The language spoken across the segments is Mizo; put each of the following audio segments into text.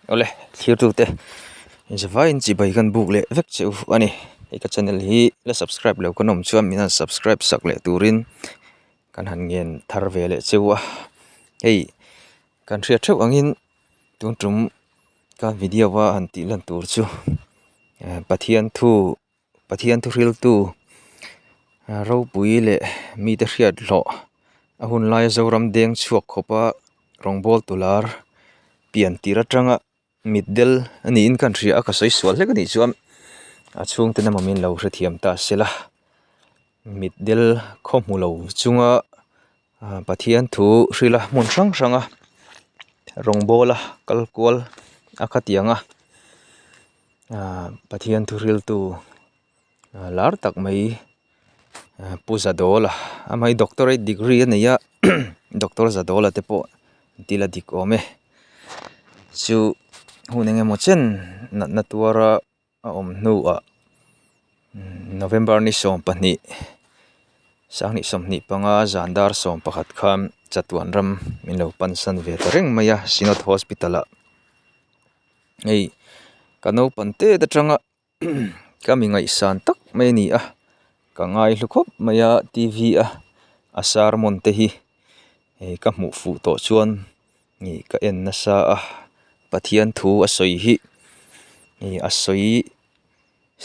Awle thirtute zavaiin chibai kan buk leh vek che u a ni. Hei ka channel hi la subscribe lo kan awm chuan min han subscribe sak leh turin kan han ngen thar ve leh che u a. Hei kan hriat theuh angin tun tum ka video a han tih lan tur chu Pathian thu Pathian thu hriltu ropui leh mite hriat hlawh a hun laia Zoram deng chhuak khawpa rawngbâwl tu lar pian tir atanga mitdel a niin ka hria a ka sawi sual hlek a nih chuan a chhungte emaw min lo hrethiam ta se la mitdel khaw hmu lo chunga Pathian thu hrila hmun hrang hranga rawngbâwla kal kual a khatiang a. Ahh Pathian thu hriltu lar tak mai Pu Zadawla amah hi doctorate degree a nei a doctor Zadawla te pawh an ti la dik awm e chu hun eng emaw chen natna tuara a awm hnuah November ni 12 2025 zan dar 11 khan chatuan ram min lo pansan ve ta reng mai a Synod Hospital ah. Hei ka naupang tet atanga ka mi ngaihsan tak mai a ni a ka ngaihlu khawp mai a t v a a sermon te hi hei ka hmuh fuh tawh chuan ih ka en nasa a Pathian thu a sawi hi ih a sawi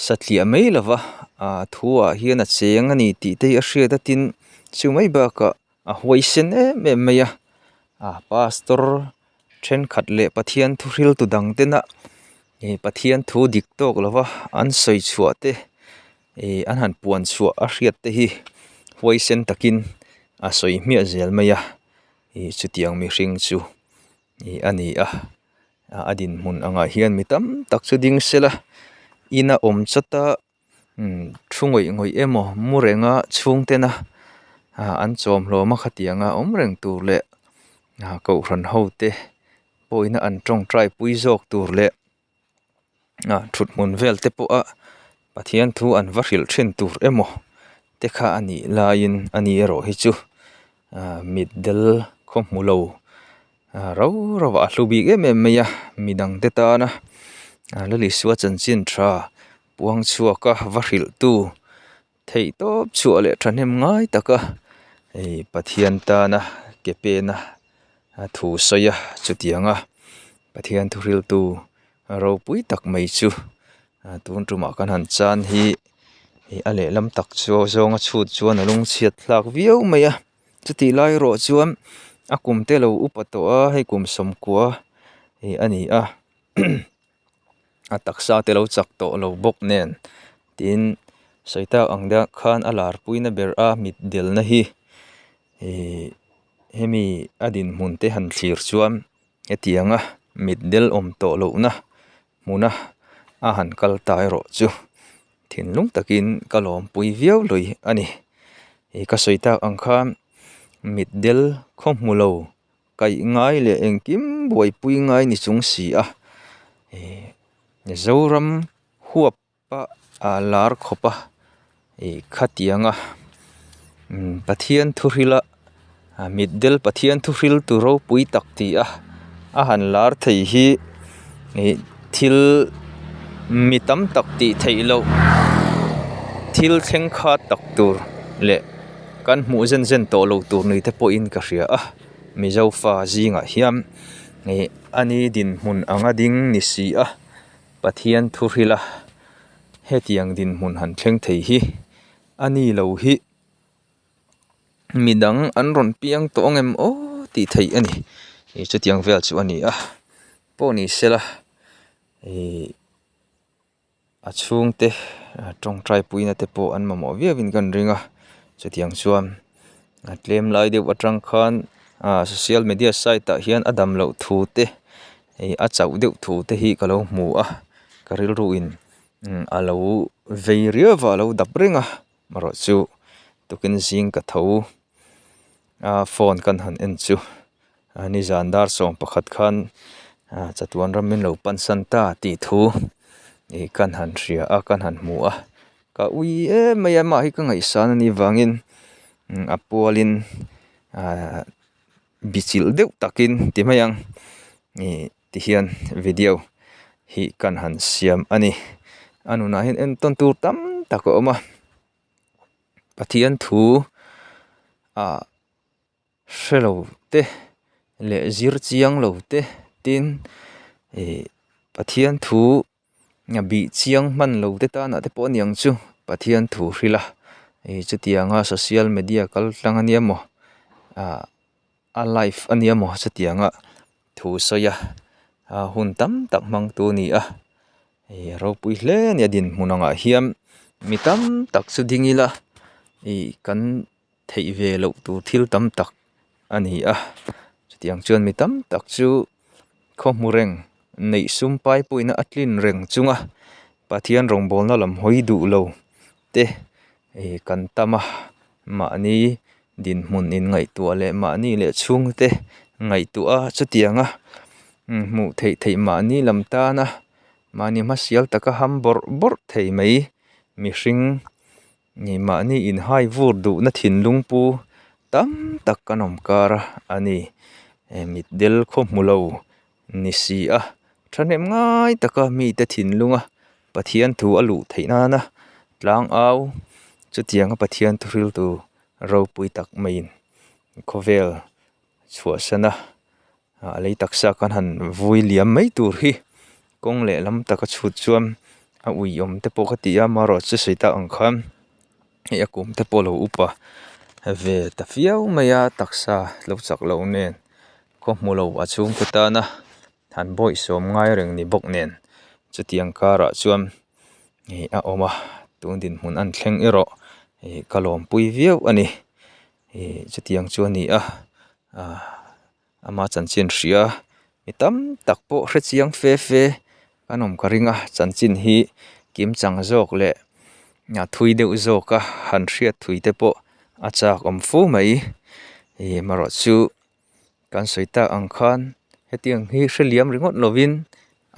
satliah mai lo va ah thu ah hian a cheng a ni tih te hi a hriat a tin chu mai bakah a huaisen em em mai a ah pastor thenkhat leh Pathian thu hriltu dang tena ih Pathian thu dik tawk lova an sawi chhuah te ih an han puan chhuah a hriat te hi huaisen takin a sawi hmiah zel mai a ih chutiang mihring chu ih a ni a a dinhmun angah hian mi tam tak chu ding sela ina awm chawt a. Thu ngawih ngawih emaw mu renga chhungtena ah an chawm hlawm a khatianga awm reng tur leh ah kohhran ho te pawhina an tawngtai pui zawk tur leh ah thut hmun vel te pawha Pathian thu an va hrilh thin tur emaw te kha a nih laiin a ni erawh hi chu ah mitdel khaw hmu lo ah rau rau ah a hlu bik em em mai a midangte tana ah la Isua chanchin tha. Puang chhuaka va hrilhtu theih tawp chhuah leh thahnem ngai taka hei Pathian tana ke pena thu sawi a chutianga Pathian thu hriltu ropui tak mai chu tun tumah kan han chan hi a lehlam tak chu zawnga chhut chuan a lungchhiat thlak viau mai a chutih lai erawh chuan a kum te lo upa tawh a hei kum 90 a ni a. A taksa te lo chak tawh lo bawk nen tin sawi tak ang deuh khan a lar puina ber a mit delna hi ihh hemi a dinhmun te han thlir chuan hetianga mit del awm tawh lohna hmuna a han kal ta erawh chu thinlung takin ka lawmpui viau lui a ni ih ka sawi tak ang khan mit del khaw hmu lo. Kaih ngai leh engkim buaipui ngai ni chung si a ih Zoram huap a ah lar khawp a ih khatianga umm Pathian thu hrila ah mitdel Pathian thu hril tu ropui tak ti a a han lar thei hi ih thil mi tam tak tih theih loh thil thleng kha tak tur leh kan hmuh zen zen tawh loh tur ni te pawhin ka hria a. Mizo fa zingah hian ih a ni dinhmun anga ding ni si a Pathian thu hrila hetiang dinhmun han thleng thei hi a ni lo hi midang an rawn piang tawh ang em aw tih theih a ni ih chutiang vel chu a ni a pawh ni sela ih. A chhungte tawngtai puina te pawh an mamawh viauin kan ring a chutiang chuan a tlem lai deuh atang khan ah social media site ah hian a dam loh thu te ih a chauh deuh thu te hi ka lo hmu a ka rilru in a lo vei riau a a lo dap reng a erawh chu tukin zing ka tho a phone kan han en chu. Nizan dar 11 khan chatuan ram min lo pansan ta tih thu ih kan han hria a kan han hmu a ka ui em mai a amah hi ka ngaihsan anih vangin a pualin ahh bichilh deuh takin ti mai ang ih. Tihian video hi kan han siam a ni. A nunah hian entawn tur tam tak a awm a, Pathian thu ah hre lo te leh zir chiang lo te tin ih Pathian thu a bih chiang hman lo te tanah te pawh a niang chu Pathian thu hrilh a ih chutianga social media kal tlang a nia maw ah a live a nia maw chutianga thu sawi a ah hun tam tak hmang tu a ni a ih a ropui hle a ni a dinhmun angah hian mi tam tak chu ding ila ih kan theih ve loh tur thil tam tak a ni a chutiang chuan mi tam tak chu khaw hmu reng neih sum pai pawhin a tlin reng chunga Pathian rawngbawlna lam hawi duh lo te ih kan tam a mahni dinhmun inngaihtuah leh mahni leh chhungte ngaihtuah a chutianga hmuh theih theih mahni lam tana mahni hmasial taka ham bawrh bawrh thei mai mihring Ni mahni inhai vur duhna thinlung pu tam tak kan awm kar a a ni. Mitdel khaw hmu lo ni si a, thahnem ngai taka mite thinlunga Pathian thu a luh theih nana tlang au chutianga Pathian thu hriltu ropui tak maiin khawvel chhuahsana a lei taksa kan han vui liam mai tur hi kawng leh lam taka chhut chuan a ui awm te pawh ka ti a amaherawh chu sawi tak ang khan hei a kum te pawh a lo upa ve ta viau mai a taksa lo chak loh nen khaw hmu lo a chhungte tana han bawihsawm ngai reng ni bawk nen chutiang karah chuan ih a awm a tun dinhmun an thleng erawh ih ka lawmpui viau a ni ih chutiang chu a ni a ah. Ama chanchin hria mi tam tak pawh hre chiang fe fe an awm ka ring a chanchin hi kim chang zawk leh a thui deuh zawk a han hriat thui te pawh a chak awm fu mai ih marawh chu kan sawi tak ang khan hetiang hi hre liam ringawt lovin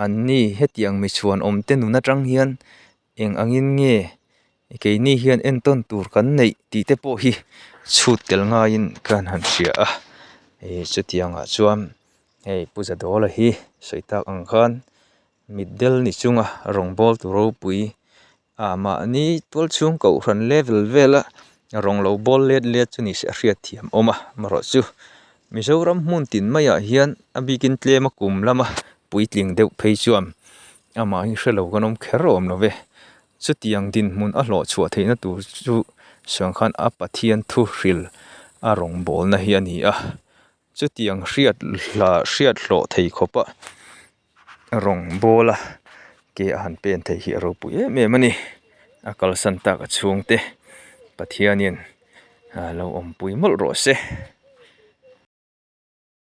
an ni hetiang mi chhuan awm te nun atang hian Eng angin nge keini hian entawn tur kan neih tih te pawh hi chhut tel ngaiin kan han hria a ih chutiangah chuan hei Pu Zadawla hi sawi tak ang khan mitdel ni chunga rawngbâwl tu ropui ah mahni tual chhung kohhran level vela rawng lo bawl let let chu ni se a hriat thiam awm a amaherawh chu Mizoram hmun tin maiah hian a bikin tlem a kum lama puitling deuh phei chuan Amah hi hre lo kan awm kher awm lo ve. Chutiang dinhmun a hlawh chhuah theihna tur chu sawn khan a Pathian thu hril a rawngbawlna hi a ni a. Chutiang hriat hla hriat hlawh thei khawpa rawngbawla ke a han pen thei hi a ropui em em a ni. A kalsan tak a chhungte Pathianin lo awmpui mawlh rawh se.